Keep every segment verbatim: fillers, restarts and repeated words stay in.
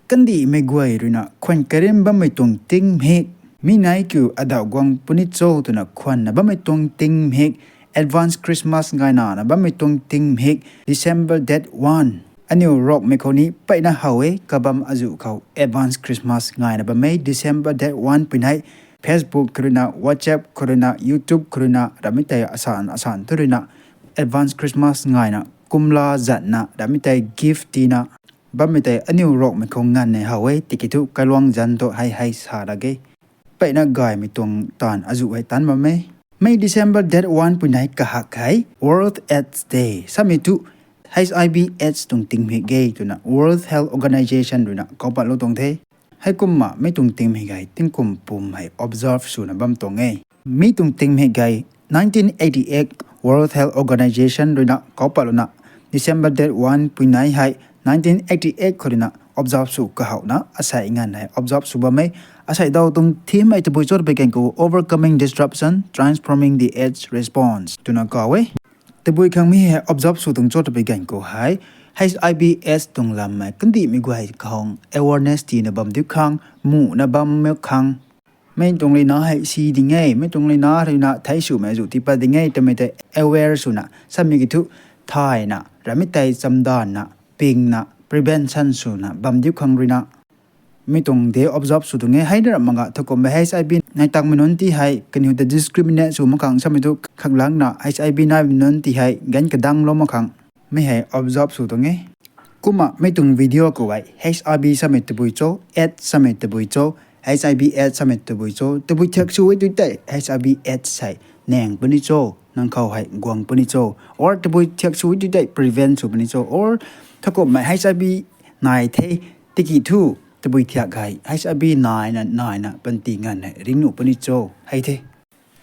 Kandihmei guay ruina khwan karim bammei tuang tingmik, mi nai kiu adauh guang puni cho twna khwanna bammei tuang tingmik, advance Christmas ngaina na bammei tuang tingmik, December date one. Aniu Rongmei khou ni peyna how e, kabam azuh khou advance Christmas ngaina bammei December date one pui nai Facebook khou ruina, WhatsApp khou ruina, YouTube khou ruina, ramei tei asan asan tu ruina advance Christmas ngaina, kumla zatna, ramei tei gift tina, bammei tei aniu Rongmei khou nganv e how e, tiki thu kailuang zanc tu hei hei sa ra ge. Peyna gaymei tuang taanv azuh hei tan bam e. Mi December date one pui nai kahak hei World AIDS Day. Samei thu H I V AIDS tuang tingmik ge twna World Health Organization ruina kaupatlou tuang the. Heikumna mi tuang tingmik hei tingkum pum hei observe swna bam tuang e. Mi tuang tingmik hei nineteen eighty-eight World Health Organization ruina kaupatlouna December date one pui nai hei nineteen eighty-eight khou ruina observe sw kahowna asei nganv hei observe sw bam e. Asei daw tuang theme hei tabui cho twpui ganv khou Overcoming Disruption, Transforming the AIDS Response twna kaw e. Tabui khang mi hei observe sw tuang cho twpui ganv khou hei H I V AIDS tuang lam hei kandihmei guay khang awareness tina bam diu khang, muhna bam khang, mi tuang leina hei si ding e, mi tuang leina ruina thei swmei azuh tiipat ding e twmei tei aware swna samei ki thu thayna, ramei tei chamdanna, pingna, prevention swna bam diu khang ruina mi tuang de observe sw tuang e. Hei na ram mak ga thu kumna H I V nai tangmei nunc ti hei kaniw ta discriminate sw mak khang samei thu khaklangna H I V naimei nunc ti hei gan kadang lou mak khang mi hei observe sw tuang e. Kumna mi tuang video khou hei H I V samei tabui cho, AIDS samei tabui cho, H I V AIDS samei tabui cho, tabui thiak sw e tu tei H I V AIDS hei nang puni cho, nang khou hei guang puni cho, or tabui thiak sw e tu tei prevent sw puni cho, or thakumhmei H I V nai the, tiki thu tabui thiak hei H I V naina naina panty nganv hei ringnuh puni cho hei the.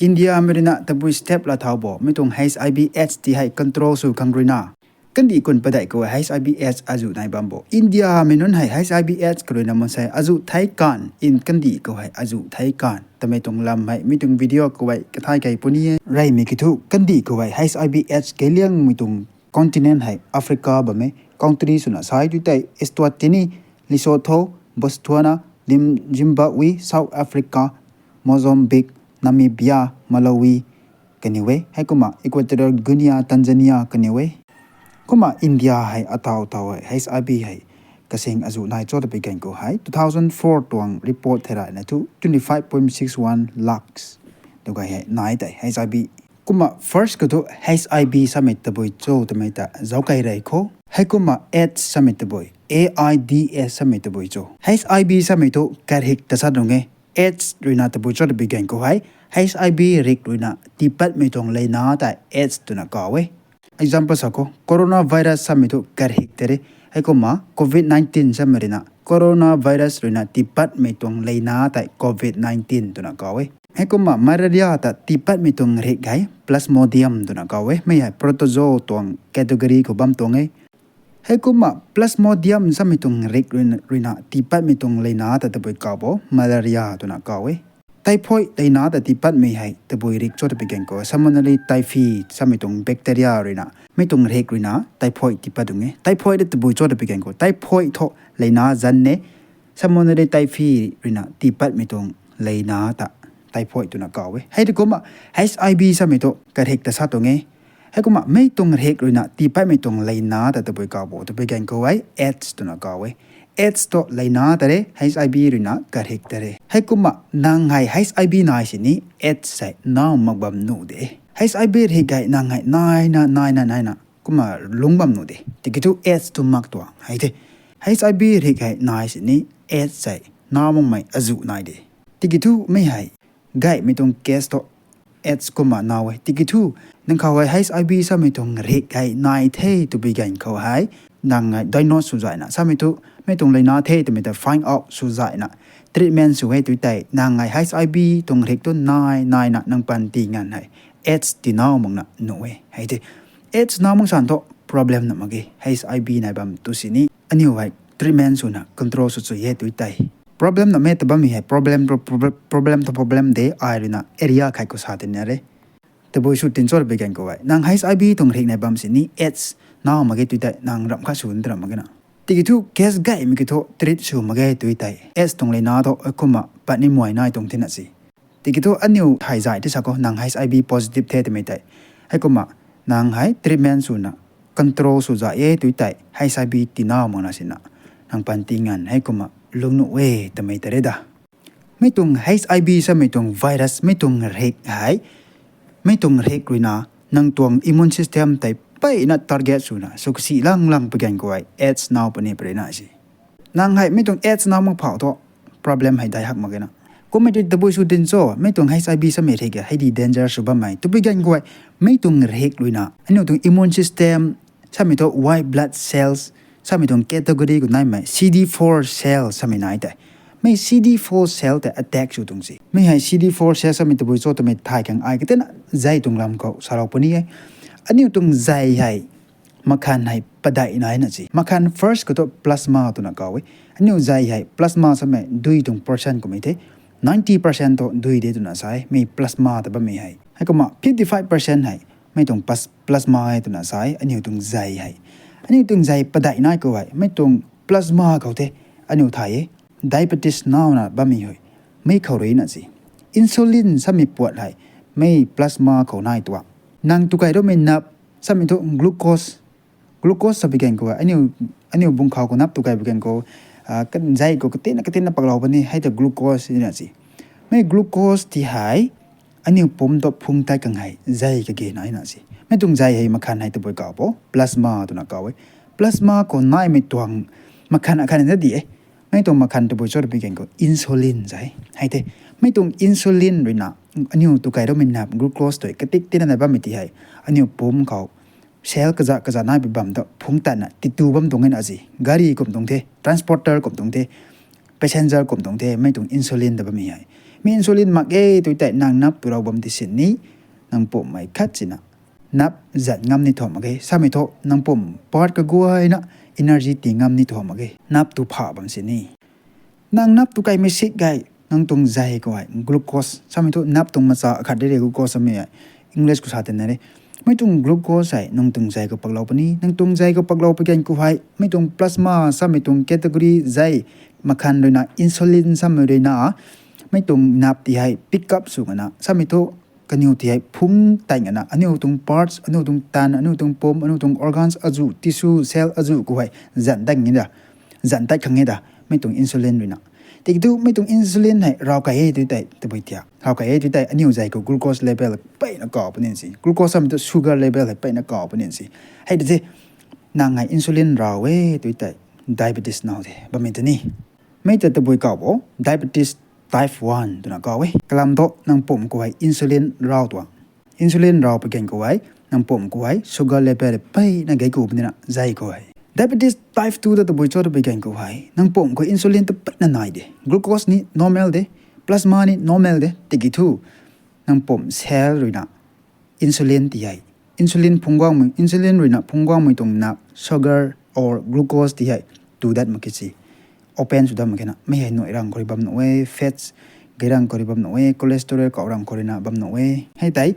India mei ruina tabui step laa thau bo, mi tuang H I V AIDS ti hei control sw khang ruina. Kandih kun padeih khou H I V AIDS azuh nai bam bo. India mei nunc hei H I V AIDS khou ruina mansei azuh thei kan, in kandih khou hei azuh thei kan twmei tuang lam hei mi tuang video khou hei kathai kei puni e. Reymei ki thu kandih khou hei H I V AIDS kei liangmei tuang continent hei Africa bam e. Country swna sai tu tei Eswatini, Lesotho, Botswana, Zim-, Zimbabwe, South Africa, Mozambique, Namibia, Malawi kaniw e. Heikumna Equatorial Guinea, Tanzania kaniw e. Kumna India hei ataw taw hei H I V hei kasing azuh nai cho twpui ganv khou hei two thousand four tuang report thei rana thu twenty five point six one lakhs tu gay hei nai tei H I V. Kumna first khou thu H I V samei tabui cho twmei ta zauc kei rey khou. Heikumna AIDS samei tabui, AIDS samei tabui cho. H I V samei thu karhik ta sa nung e. AIDS ruina tabui cho twpui ganv khou hei H I V rik ruina tiipatmei tuang leina tei AIDS twna kaw e. Example sa khou, coronavirus samei thu karhik tei re. Heikumna covid nineteen samei ruina, coronavirus ruina tiipatmei tuang leina tei covid nineteen twna kaw e. Heikumna malaria ta tiipatmei tuang rik hei Plasmodium twna kaw e. Mi hei protozoa tuang category khou bam tuang e. Heikumna Plasmodium samei tuang rik ruina, ruina tiipatmei tuang leina ta tabui kaw bo malaria twna kaw e. Typhoid leina ta tiipatmei hei tabui rik cho twpui ganv khou Salmonella typhi samei tuang bacteria ruina, mi tuang rik ruina typhoid tiipat tuang e. Typhoid ta tabui cho twpui ganv khou typhoid thu leina zanc e. Salmonella typhi ruina tiipatmei tuang leina ta typhoid twna kaw e. Hei tei kumna H I V samei thu karhik ta sa tuang e. Heikumna mi tuang rik ruina tiipatmei tuang leina ta tabui kaw bo twpui ganv khou hei AIDS twna kaw e. AIDS thu leina ta re, H I V ruina karhik ta re. Heikumna nang hei H I V nai sini AIDS hei naw mak bam nuh de. H I V rik hei nang hei naina naina naina kumna lungc bam nuh de. Tiki thu AIDS tu mak tuang hei the. H I V rik hei nai sini AIDS hei naw makmei azuh nai de. Tiki thu mi hei gaymei tuang case thu AIDS kumna naw e. Tiki thu nang khou hei H I V samei tuang rik hei nai the twpui ganv khou hei nang hei diagnose sw zaina samei thu mi tuang leina the twmei ta find out sw zaina treatment sw e tu tei nang hei H I V tuang rik tu nai naina nang panty nganv hei AIDS ti naw makna nuh e hei the. AIDS naw mak san thu problem na mak ge. H I V nai bam tu sini aniu hei treatment swna control sw chu e tu tei. Problem na me ta bammei hei problem, problem thu problem de, ai ruina area khat khou sa tina re. Tabui sw tin cho twpui ganv khou hei nang H I V tuang rik nai bam sini AIDS naw mak ge tu tei nang ramh khat sw nta ram mak ge na. Tiki thu case gaymei ki thu treat sw mak ge tui tei, S tuang leina thu kumna pat ni muay nai tuang thina si. Tiki thu aniu thay zay ti sa khou nang H I V positive the twmei tei, heikumna nang hei treatment swna control sw zay e tui tei, H I V tina makna sina nang panty nganv heikumna lungnuh e twmei tei re da. Mi tuang H I V samei tuang virus, mi tuang rik hei, mi tuang rik ruina nang tuang immune system tei peyna target swna sw kasi lang lang pui gan khou hei AIDS nau puni pui rina si. Nang hei mi tuang AIDS nau mak phau thu problem hei dai hak mak ge na. Kummei tei tabui sw din cho, mi tuang H I V samei rik hei di danger sw bammei twpui gan khou hei, mi tuang rik ruina aniu tuang immune system samei thu white blood cells samei tuang category khou naimei C D four cell samei nai tei, mi C D four cell tei attack sw tuang si. Mi hei C D four cell samei tabui cho twmei thay khang ai katina zei tuang lam khou salou puni e. Aniu tuang zei hei makhan hei padeih naina si. Makhan first khou thu plasma twna kaw e. Aniu zei hei plasma samei dui tuang percent kummei the, ninety percent thu dui de twna sa e, mi plasma ta bammei hei. Heikumna fifty five percent hei mi tuang pas-, plasma e twna sa e, aniu tuang zei hei. Aniu tuang zei padeih nai khou hei mi tuang plasma khou the aniu thay e, diabetes nauna bammei hei. Mi khou ruina si. Insulin samei puat hei mi plasma khou nai tuang. Nang tukai roumei nap samei thu glucose, glucose sa pui gan khou hei, aniu, aniu bung khou khou nap tukai pui gan khou, zei khou katina katina paklou puni, hei ta glucose ina si. Mi glucose ti hei aniu pumc tu phung tat khang hei zei kage naina si. Mi tuang zei hei makhan hei tabui kaw bo, plasma twna kaw e. Plasma khou naimei tuang makhan akhan na di e. Mi tuang makhan tabui cho twpui gan khou insulin zei. Hei the, mi tuang insulin ruina aniu tukai roumei nap glucose tei katik tina na bammei ti hei aniu pumc khou cell kaza kaza nai pui bam tu phung tatna titu bam tuang na si. Gari kum tuang the, transporter kum tuang the, passenger kum tuang the, mi tuang insulin ta bammei hei. Mi insulin mak e tui tei nang nap tu rau bam ti sin ni, nang pumc mei khat sina nap zat ngam ni thu mak ge. Samei thu nang pumc part kaguayna energy ti ngam ni thu mak ge, nap tu pha bam sin ni. Nang nap tukaimei sik gay, nang tuang zei khou hei glucose samei thu nap tuang macha akhat de re, glucose samei hei English khou sa tina re. Mi tuang glucose hei nang tuang zei khou paklou puni, nang tuang zei khou paklou pui gan khou hei mi tuang plasma samei tuang category zei makhan ruina insulin samei ruina mi tuang nap ti hei pick up sw kana samei thu kaniw ti hei phung tat ngana aniu tuang parts, aniu tuang tan, aniu tuang pumc, aniu tuang organs azuh, tissue, cell azuh khou hei zan tat khang e da, zan tat khang e da, mi tuang insulin ruina. Tiki thu mi tuang insulin hei raw kai e tui tei tabui tia, raw kai e tui tei aniu zei khou glucose level peyna kaw puni si, glucose samei thu sugar level hei peyna kaw puni si. Hei de se, nang hei insulin raw e tui tei diabetes nau de bammei tei ni. Mi ta tabui kaw bo diabetes type one twna kaw e. Kalam thu nang pumc khou hei insulin raw tuang. Insulin raw pui gan khou hei nang pumc khou hei sugar level peyna gei ku punina zei khou hei. Diabetes type two ta tabui cho twpui gan khou hei nang pumc khou insulin ta peyna nai de, glucose ni normal de, plasma ni normal de, tiki thu nang pumc cell ruina insulin ti hei, insulin phungc guangmei, insulin ruina phungc guangmei tuang nap sugar or glucose ti hei tu dat mak ki si, open sw dat mak kena mi hei nuai rang khou rui bam nuh e, fats gei rang khou rui bam nuh e, cholesterol kau rang khou ruina bam nuh e. Hei tei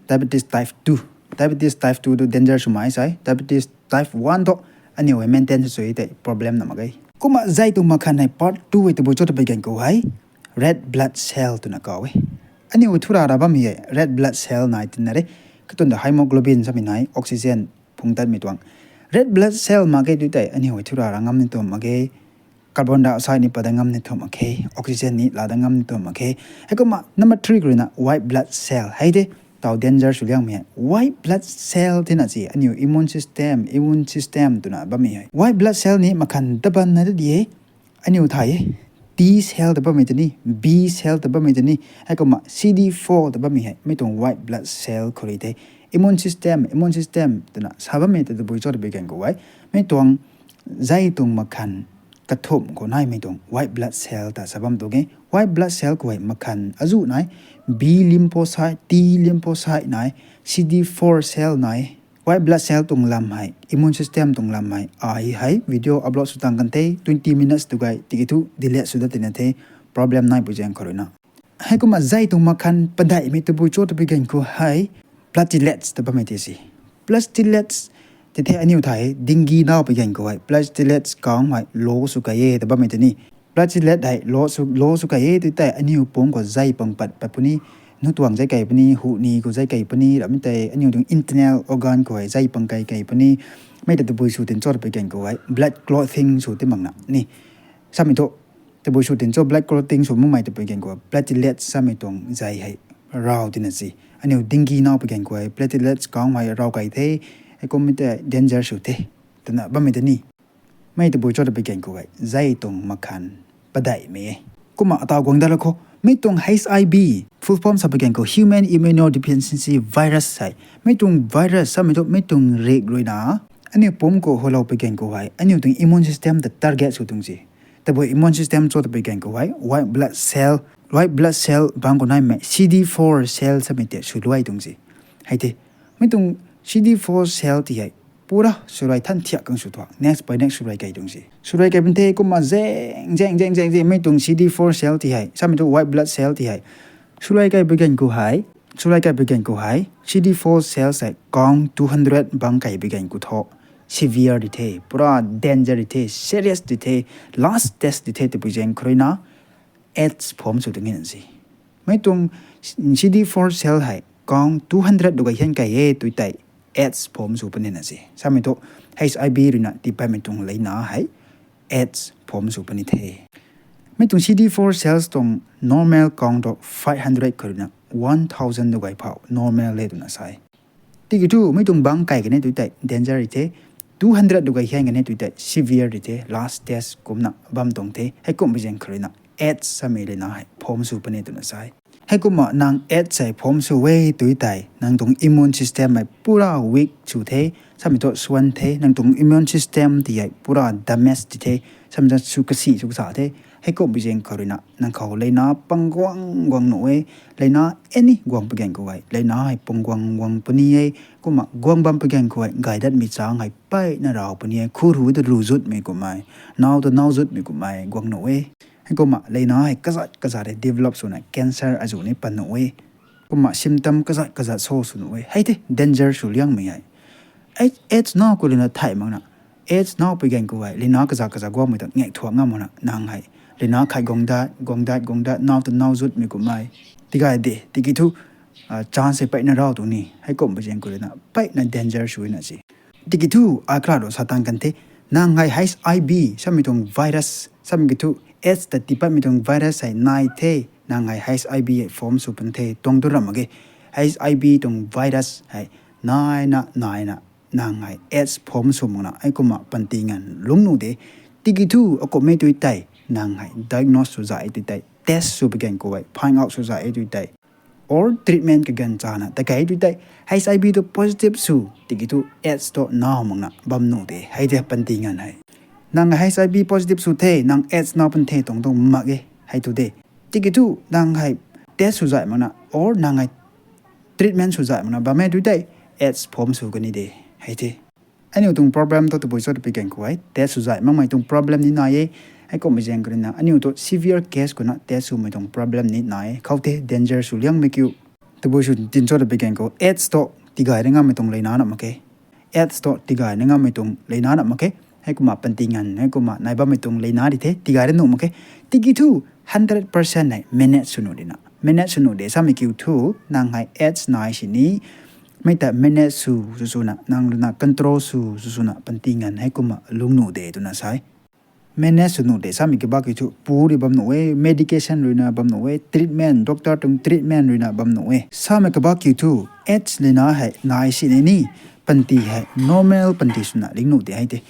diabetes type two. Diabetes type two tu danger swmei sai, diabetes type one thu aniu hei maintain sw sw tei problem na mak ge. Kumna zei tuang makhan hei part two hei tabui cho twpui gan khou hei red blood cell twna kaw e. Aniu hei thura ra bammei hei red blood cell nai tina re. Katuang ta hemoglobin samei nai, oxygen phung tatmei tuang. Red blood cell mak ge tui tei aniu hei thura ra ngam ni tuang mak ge. Carbon dioxide ni pat dat ngam ni tuang mak khe, oxygen ni la dat ngam ni tuang mak khe. Heikumna number three khou ruina white blood cell hei de, tau danger sw liangmei hei white blood cell tina si, aniu immune system, immune system twna bammei hei. White blood cell ni makhan ta banna ta di e, aniu thay e. T cell ta bammei tei ni, B cell ta bammei tei ni, heikumna C D four ta bammei hei mi tuang white blood cell khou rui the. Immune system, immune system twna sa bammei ta tabui cho twpui gan khou hei mi tuang zei tuang makhan kathumh khou naimei tuang white blood cell ta sa bam tuang e. White blood cell khou hei makhan azuh nai, B lymphocyte, T lymphocyte nai, C D four cell nai. White blood cell tuang lam hei, immune system tuang lam hei ai hei video upload sw tang kan the, twenty minutes tu gay tiki thu delete sw dat tina the, problem nai pui zaeng khou ruina. Heikumna zei tuang makhan padeihmei tabui cho twpui gan khou hei platelets ta bammei tei si. Platelets Tei the aniu thei dengue nau pui gan khou hei platelets count hei low sw kai e ta bammei tei ni. Platelet hei low sw, low sw kai e tui tei aniu pumc khou zei pang pat pat puni, nu tuang zei kai puni, hu ni khou zei kai puni, ramei tei aniu tuang internal organ khou hei zei pang kai kai puni. Mei ta tabui sw tin cho ta pui gan khou hei blood clotting sw ti makna ni. Samei thu, tabui sw tin cho blood clotting sw makmei ta pui gan khou platelets samei tuang zei hei raw tina si. Aniu dengue nau pui gan khou hei platelets count hei raw kai the, heikummei tei danger sw the twna bammei tei ni. Mei tabui cho ta pui gan khou hei zei tuang makhan padeihmei e. Kumna ataw guang dat la khou, mei tuang H I V, full form sa pui gan khou human immunodeficiency virus hei. Mei tuang virus samei thu mei tuang rik ruina aniu pumc khou hulou pui gan khou hei aniu tuang immune system ta target sw tuang si. Tabui immune system cho ta pui gan khou hei white blood cell, white blood cell bang khou naimei C D four cell samei tei swluai tuang si. Hei the, mei tuang C D four cell ti hei pura swluai than thiak khang sw tuang, next by next swluai kai tuang si. Swluai kai pun the kumna zeng zeng zeng zeng zeng mei tuang C D four cell ti hei, samei thu white blood cell ti hei swluai kai pui gan khou hei, swluai kai pui gan khou hei C D four cells hei count two hundred bang kai pui gan khou thu severe di the, pura danger di the, serious di the, last stage di the, tabui zaeng khou ruina AIDS form sw tuang e na si. Mei tuang C D four cell hei count two hundred du gay hian kai e tui tei AIDS form sw puni na si. Samei thu H I V ruina tiipatmei tuang leina hei AIDS form sw puni the. Mei tuang C D four cells tuang normal count thu five hundred khou ruina one thousand du gay phou normal le twna sa e. Tiki thu mei tuang bang kai kan e tui tei danger di the, two hundred du gay hian kan e tui tei severe di the, last stage kumna bam tuang the. Heikum pui zaeng khou ruina AIDS samei leina hei form sw puni twna sa e. Heikumna nang AIDS hei form sw e tui tei nang tuang immune system hei pura weak sw the, samei thu swan the, nang tuang immune system ti hei pura damage di the, samei thu sw kasi sw kasa the. Heikum pui zaeng khou ruina nang khou leina pang guang guang nuh e, leina any guang pui gan khou hei leina hei pang guang guang puni e. Kumna guang bam pui gan khou hei gay datmei chang hei peyna raw puni e, khuru ta ru zutmei kummei, nau ta nau zutmei kummei guang nuh e. Heikumna leina hei kazat kazat hei develop swna cancer azuh ni pan nuh e. Kumna symptom kazat kazat show sw nuh e. Hei the danger sw liangmei hei. AIDS nau khou leina thay makna, AIDS nau pui gan khou hei leina kazat kazat guangmei ta ngak thuak ngam makna nang hei leina khat guang dat guang dat guang dat nau ta nau zutmei kummei, tigay de tiki thu chance hei peyna raw tuang ni. Heikum pui zaeng khou ruina peyna danger sw na si. Tiki thu ai kra ru sa tang kan the, nang hei H I V samei tuang virus samei ki thu AIDS ta tiipatmei tuang virus hei nai the, nang hei H I V hei form sw pun the tuang tu ram mak ge. H I V tuang virus hei naina naina nang hei AIDS form sw makna heikumna panty nganv lungc nuh de. Tiki thu akumhmei tui tei nang hei diagnose sw zay e tui tei, test sw pui gan khou hei find out sw zay e tui tei, or treatment kaganv chana ta kei tui tei, H I V tu positive sw tiki thu AIDS tu nau makna bam nuh de. Hei de panty nganv hei. Nang H I V positive sw the, nang AIDS nau pun the tuang tuang mak e hei tu de. Tiki thu nang hei test sw zay makna or nang hei treatment sw zay makna bam e tui tei, AIDS form sw kan ni de. Hei the, aniu tuang problem thu tabui cho ta pui gan khou hei test sw zay makmei tuang problem ni nai e. Heikum pui zaeng khou ruina aniu tu severe case khou na test swmei tuang problem ni nai e. Khou the danger sw liangmei kiu, tabui sw tin cho ta pui gan khou AIDS tu tigay ri ngammei tuang leina na mak khe. AIDS tu tigay ri ngammei tuang leina na mak khe. Heikumna panty nganv heikumna nai bammei tuang leina di the, tigay ri nuh mak khe. Tiki thu hundred percent hei manage sw nuh dina, manage sw nuh de samei kiu thu nang hei AIDS nai sini mei ta manage sw sw swna nang ruina control sw sw swna panty nganv heikumna lungc nuh de twna sa e. Manage sw nuh de samei kabak kiu thu pu rui bam nuh e, medication ruina bam nuh e, treatment, doctor tuang treatment ruina bam nuh e. Samei kabak kiu thu AIDS leina hei nai sini ni panty hei normal panty swna ring nuh de hei the.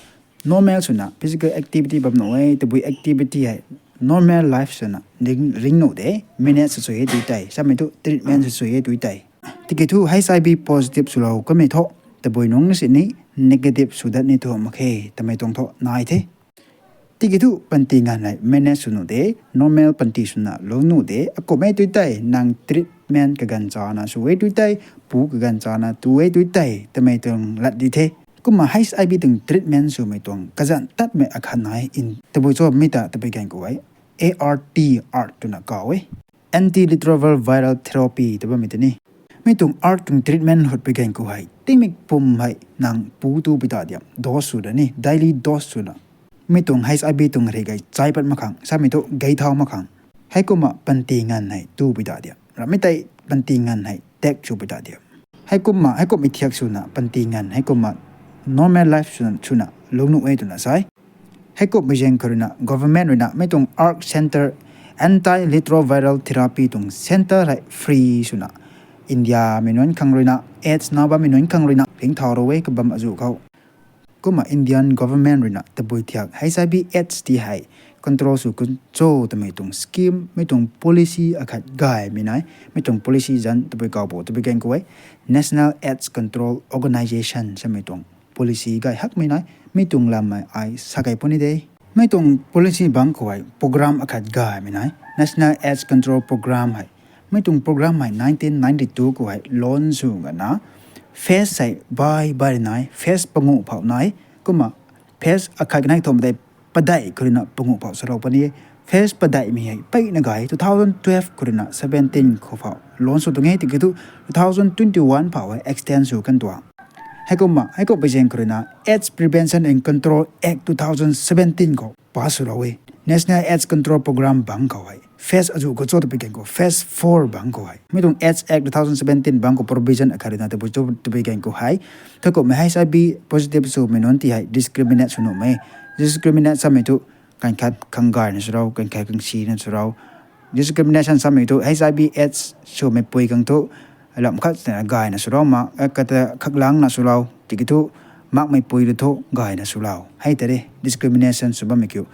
Normal swna physical activity bam nuh e, tabui activity hei normal life swna ring nuh de, manage sw sw e tui tei, samei thu treatment sw sw e tui tei. Tiki thu H I V positive swlou kamei thu tabui nungc sini negative sw dat ni thu mak khe, tamei tuang thu nai the. Tiki thu panty nganv hei manage sw nuh de, normal panty swna lungc nuh de, akumhmei tui tei nang treatment kaganv chana sw e tui tei, pu kaganv chana tu e tui tei, tamei tuang lat di the. Kumna H I V tuang treatment swmei tuang kazanc tatmei akhat nai e, tabui cho mei ta ta pui gan khou hei A R T, ART twna kaw e. Antiretroviral therapy ta bammei tei ni. Mei tuang ART tuang treatment hut pui gan khou hei Tingmik pum hei nang pu tu pui ta diam, dose sw da ni, daily dose swna. Mi tuang H I V tuang ri gei chai pat mak khang, samei thu gei thau mak khang. Heikumna panty nganv hei tu pui ta diam. Ramei tei panty nganv hei tek sw pui ta diam. Heikumna, heikumna thiak swna panty nganv, heikumna normal life swna, swna lungc nuh e twna sai. Heikumna zaeng khou ruina government ruina mi tuang ARC center, antiretroviral therapy tuang center hei free swna India mei nunc khang ruina, AIDS na bammei nunc khang ruina ringcthau rou e kabam azuh khou. Kumna Indian government ruina tabui thiak H I V AIDS ti hei control sw kan cho twmei tuang scheme, mi tuang policy akhat gaymei nai, mi tuang policy zanc tabui kaw bo tabui gan khou e, National AIDS Control Organisation samei tuang policy gay hakmei nai, mi tuang lammei ai sa kei puni de. Mi tuang policy bangc khou hei program akhat gaymei nai, National AIDS Control Program hei. Mi tuang program hei nineteen ninety-two khou hei launch sw gana, phase hei bai bai nai, phase panguh phou nai, kumna phase akhat kanei thumh tei padeih khou ruina panguh phou salou puni e. Phase padeihmei hei mpeyna gay, two thousand twelve khou ruina seventeen khou phou launch sw tuang e, tiki thu two thousand twenty-one phou hei extend sw kan tuang. Heikumna, heikumna zaeng khou ruina AIDS Prevention and Control Act two thousand seventeen khou pass swlou e. National AIDS Control Program bangc khou hei phase azuh khou cho tabui gan khou, phase four bangc khou hei. Mi tuang AIDS Act two thousand seventeen bangc khou provision akhat ruina tabui cho tabui gan khou hei, heikumna H I V positive swmei nunc ti hei discriminate sw nuhmei. Discriminate samei thu kan khat khang gayna swlou, kan khat khang sina swlou. Discrimination samei thu H I V AIDS swmei pui khang thu lam khat gayna swlou ma, kata khaklangna swlou, tiki thu makmei pui rui thu gayna swlou. Hei tei discrimination sw bammei kiu.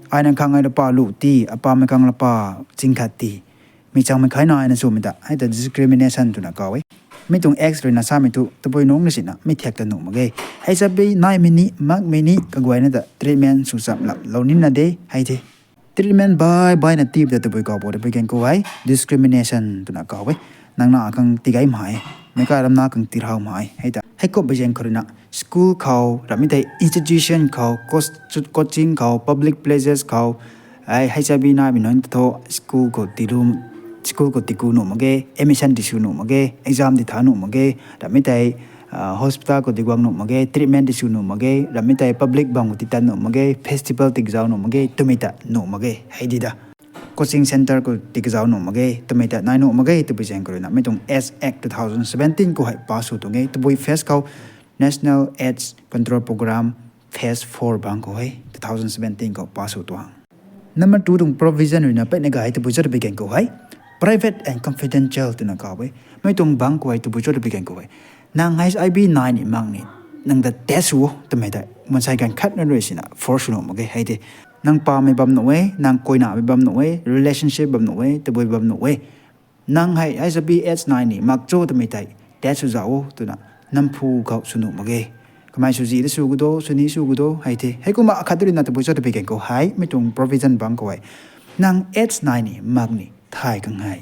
Ai nang khang ai lapa lu ti, apamei khang lapa ching khat ti, mi changmei khai naina swmei ta hei ta discrimination twna kaw e. Mi tuang Act ruina samei thu tabui nungc na sina mi thiak ta nuh mak ge. H I V naimei ni makmei ni kaguayna ta treatment sw cham lap lou nina de hei the. Treatment bai baina tip ta tabui kaw bo tabui gan khou hei discrimination twna kaw e. Nang na khang tigaymei, meic kai ram na khang tirhaumei hei ta. Heikumna zaeng khou ruina school khou, ramei tei institution khou, coaching khou, public places khou, ai H I V naimei nunc ta thu school khou tilu, school khou tiku nuh mak ge, admission tisw nuh mak ge, exam titha nuh mak ge, ramei tei hospital khou tiguang nuh mak ge, treatment tisw nuh mak ge, ramei tei public bam khou titan nuh mak ge, festival tikazau nuh mak ge twmei ta nuh mak ge hei di da. Coaching center khou tikazau nuh mak ge twmei ta nai nuh mak ge tabui zaeng khou ruina mi tuang AIDS Act two thousand seventeen khou hei pass sw tuang e. Tabui phase khou National AIDS Control Program phase four bangc khou hei two thousand seventeen khou pass sw tuang. Number two tuang provision ruina mpeyna gay tabui cho tabui gan khou hei private and confidential twna kaw e. Mi tuang bangc khou hei tabui cho tabui gan khou hei, nang H I V nai ni mak ni, nang ta test sw o twmei tei mansei ganv khat na rui sina force sw nuh mak ge hei the. Nang pamei bam nuh e, nang kuaynamei bam nuh e, relationship bam nuh e, tabui bam nuh e, nang hei H I V AIDS nai ni mak cho twmei tei test sw zauc o twna namphu khou sw nuh mak ge. Kamei swzi ta sw ku do, swni sw ku do hei the. Heikumna akhat ruina tabui cho tabui gan khou hei mi tuang provision bangc khou hei, nang AIDS nai ni mak ni thay khang hei,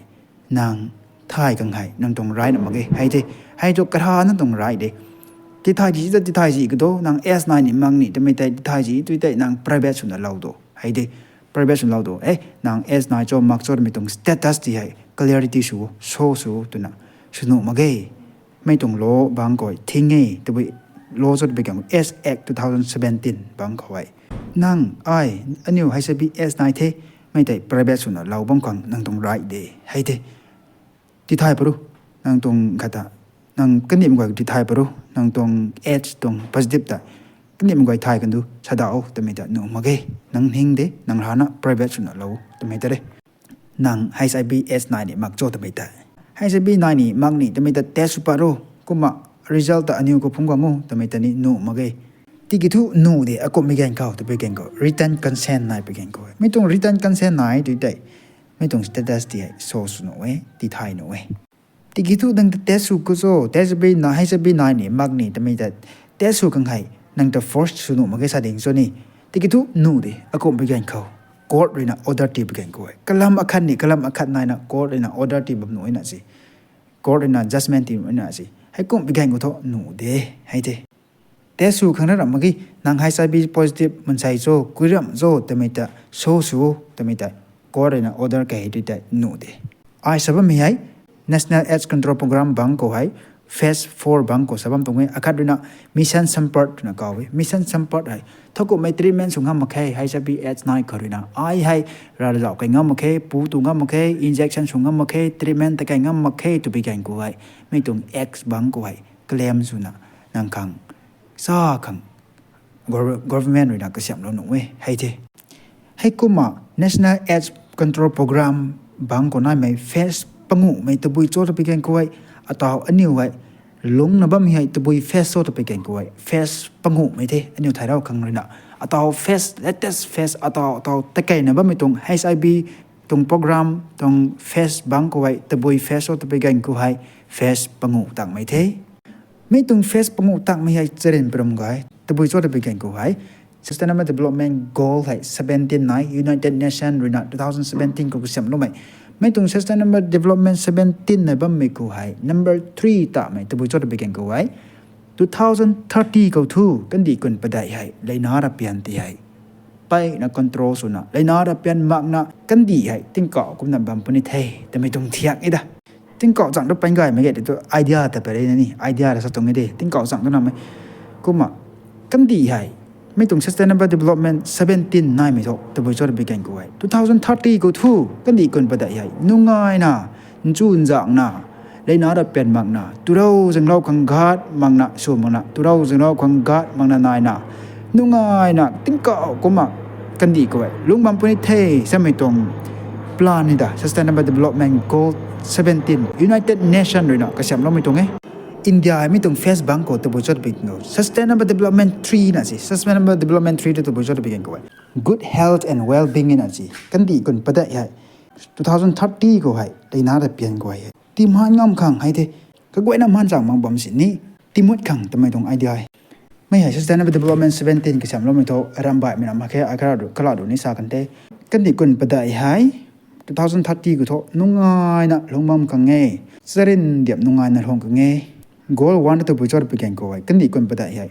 nang thay khang hei nang tuang right mak ge hei the. Hei thu karana tuang right de. Tithay di ta tithay zi ku do, nang AIDS nai ni mak ni twmei tei tithay zi tu tei nang private swna lou do hei de. Private swna lou do e, nang AIDS nai cho mak cho twmei tuang status ti hei clarity sw, show sw twna sw nuh mak ge. Mei tuang law bangc khou hei thing e tabui, law cho tabui gan AIDS Act two thousand seventeen bangc khou hei, nang ai, aniu H I V AIDS nai the, mei tei private swna lou bam khang nang tuang right de hei the. Tithay paru, nang tuang khat ta, nang kanimei guay tithay paru, nang tuang AIDS tuang positive ta kanimei guay thay kan du sa da o twmei ta nuh mak ge. Nang hing de, nang rana private swna lou twmei ta re. Nang H I V AIDS nai ni mak cho twmei tei, H I V nai ni mak ni twmei ta test sw pat ro, kumna result ta aniu khou phungc guang o twmei ta ni nuh mak ge. Tiki thu nuh de, akumhmei ganv khou tabui ganv khou written consent nai pui ganv khou e. Mi tuang written consent nai tu tei, mi tuang status ti hei show sw nuh e, tithay nuh e. Tiki thu nang ta test sw ku cho, test bi na, H I V nai ni mak ni twmei ta test sw khang hei nang ta force sw nuh mak ge sa ding cho ni. Tiki thu nuh de, akumhmei ganv khou court ruina order ti pui ganv khou e. Kalam akhat ni, kalam akhat naina court ruina order ti bam nuh na si. Court ruina judgment ti nuh na si. Heikumhmei ganv khou thu nuh de, hei the. Test sw khang na ram mak ge, nang H I V positive mansei cho, kuiram cho twmei ta show sw, twmei ta court ruina order kei tu tei nuh de. Ai sa bammei hei, National AIDS Control Program bangc khou hei, phase four bangc khou sa bam tuang e. Akhat ruina Mission Sampark twna kaw e. Mission Sampark hei thowkumhmei treatment sw ngam mak khe, H I V AIDS nai khou ruina. Ai hei ravzauh kai ngam mak khe, pu tu ngam mak khe, injection sw ngam mak khe, treatment ta kai ngam mak khe twpui ganv khou hei, mi tuang X bangc khou hei claim swna nang khang sa khang government ruina kasiamhlou nuh e hei the. Heikumna National AIDS Control Program bangc khou naimei phase panguhmei tabui cho twpui ganv khou hei, ataw aniu hei lungcna bammei hei tabui phase cho twpui ganv khou hei, phase panguhmei the aniu thay rau khang ruina. Ataw phase, latest phase, ataw ataw takeina bammei tuang H I V tuang program tuang phase bangc khou hei tabui phase cho twpui ganv khou hei, phase panguh tangmei the. Mi tuang phase panguh tangmei hei charyn parum gay tabui cho twpui ganv khou hei, Sustainable Development Goal hei seventeen nai, United Nation ruina two thousand seventeen khou kasiamhloumei. Mi tuang Sustainable Development seventeen nai bammei khou hei number three tamei tabui cho twpui ganv khou hei, two thousand thirty khou thu kandih kun padeih hei leina rapian ti hei mpeyna control swna, leina rapian makna kandih hei tingkauh kumna bam puni the twmei tuang thiak e da. Tingkauh chang tu pan gaymei ge tei tu idea ta pary na ni, idea ra sa tuang e de, tingkauh chang tu namei. Kumna kandih hei, mi tuang Sustainable Development seventeen naimei thu tabui cho twpui ganv khou hei, two thousand thirty khou thu kandih kun padeih hei nungaina, nchunzangna, leina rapian makna, turou zanglou khang ghat makna, sw makna, turou zanglou khang ghat makna naina, nungaina tingkauh kumna kandih khou hei lungc bam puni the samei tuang plan ni da, Sustainable Development Goal seventeen, United Nation ruina kasiamhloumei tuang e. India hei mi tuang phase bangc khou tabui cho twpui ganv khou Sustainable Development three na si, Sustainable Development three tu tabui cho twpui ganv khou hei, good health and well-being na si, kandih kun padeih hei two thousand thirty khou hei leina rapian khou hei timan ngam khang hei the. Kaguayna maan chang mak bam sini, timut khang twmei tuang idea e. Mi hei Sustainable Development seventeen kasiamhloumei thu rambaihmei na mak khe, ai kala du ni sa kan the. Kandih kun padeih hei two thousand thirty khou thu nungaina lungc bam khang e, charyn diam nungaina lungc khang e. Goal one tabui cho twpui ganv khou hei kandih kun padeih hei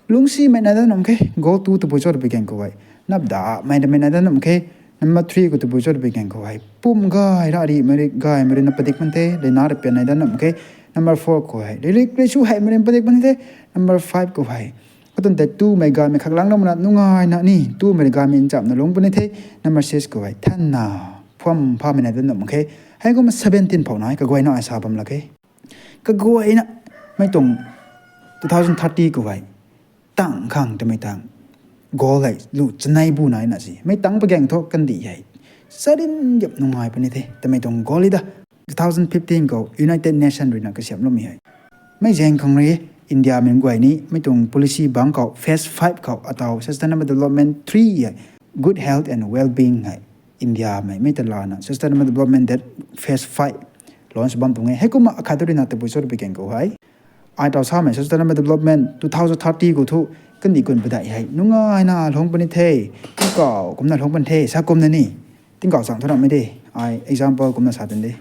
lungcsimei nai dat nam khe. Goal two tabui cho twpui ganv khou hei napdamei namei nai dat nam khe. Number three khou tabui cho twpui ganv khou hei pum gay, rarihmei rui gaymei ruina padik pan the, leina rapian nai dat nam khe. Number four khou hei rilik risu heimei ruina padik pan the. Number five khou hei katuang tei tumei gaymei khaklang lam na nungaina ni tumei gaymei nchamna lungc puni the. Number six khou hei thanna, phuam phamei nai dat nam khe. Heikumna seventeen phou nai kaguayna ai sa bam lak khe. Kaguayna mei tuang two thousand thirty khou hei tang khang twmei tang goal hei lu chanei bu naina si, mei tangc pui ganv thu kandih hei charyn diam nungai puni the twmei tuang goal e da. Two thousand fifteen khou United Nation ruina kasiamhloumei hei, mei zaeng khang rui Indiamei guay ni mei tuang policy bangc khou phase five khou ataw Sustainable Development three hei, good health and well-being hei Indiamei mei ta lana Sustainable Development that phase five launch bam tuang e. Heikumna akhat ruina tabui cho twpui ganv khou hei, ai taw samei Sustainable Development two thousand thirty khou thu kandih kun padeih hei nungaina lungc puni the, tingkauh kumna lungc puni the sa kumna ni, tingkauh chang thu namei de, ai example kumna sa tan de.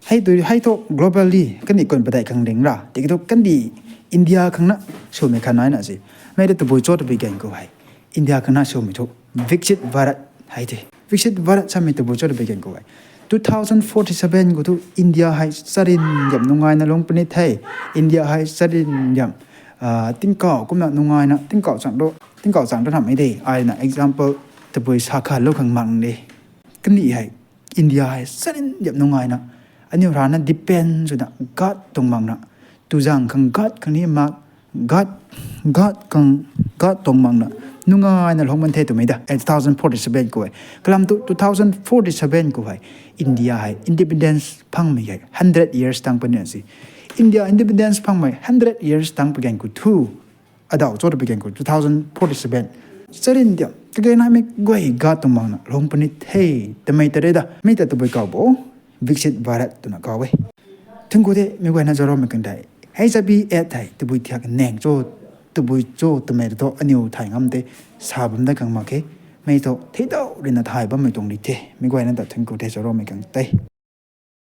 Hei tu hei thu globally kandih kun padeih khang ring ra tiki thu kandih India khang na swmei khat naina si. Mei ta tabui cho twpui ganv khou hei India khang na swmei thu Viksit Bharat hei the. Viksit Bharat samei tabui cho twpui ganv khou hei two thousand forty-seven khou thu India hei charyn diam nungaina lungc puni the. India hei charyn diam tingkauh kumna nungaina tingkauh chang tu, tingkauh chang tu namei de, ai na example tabui sa khalou khang mak de. Kandih hei India hei charyn diam nungaina aniu rana depend swna ghat tuang makna, tuzang khang ghat khang ni mak, ghat, ghat khang, ghat tuang makna nungaina lungc puni the twmei da, two thousand forty-seven khou hei. Kalam thu two thousand forty-seven khou hei India hei independence phangmei hei hundred years tang puni si. India independence phangmei hundred years tang pui ganv khou thu, adaw cho twpui ganv khou two thousand forty-seven charyn diam kage naimei guay ghat tuang makna lungc puni the twmei ta re da. Mei ta tabui kaw bo, Viksit Bharat twna kaw e. Thingku the mei guayna zaroumei khang tei, H I V AIDS hei tabui thiak nang cho, tabui cho twmei thu aniu thay ngam the, sa bam dat khang mak khe. Mei thu theidau ruina thay bammei tuang di the, mei guayna ta thingku the zaroumei khang tei.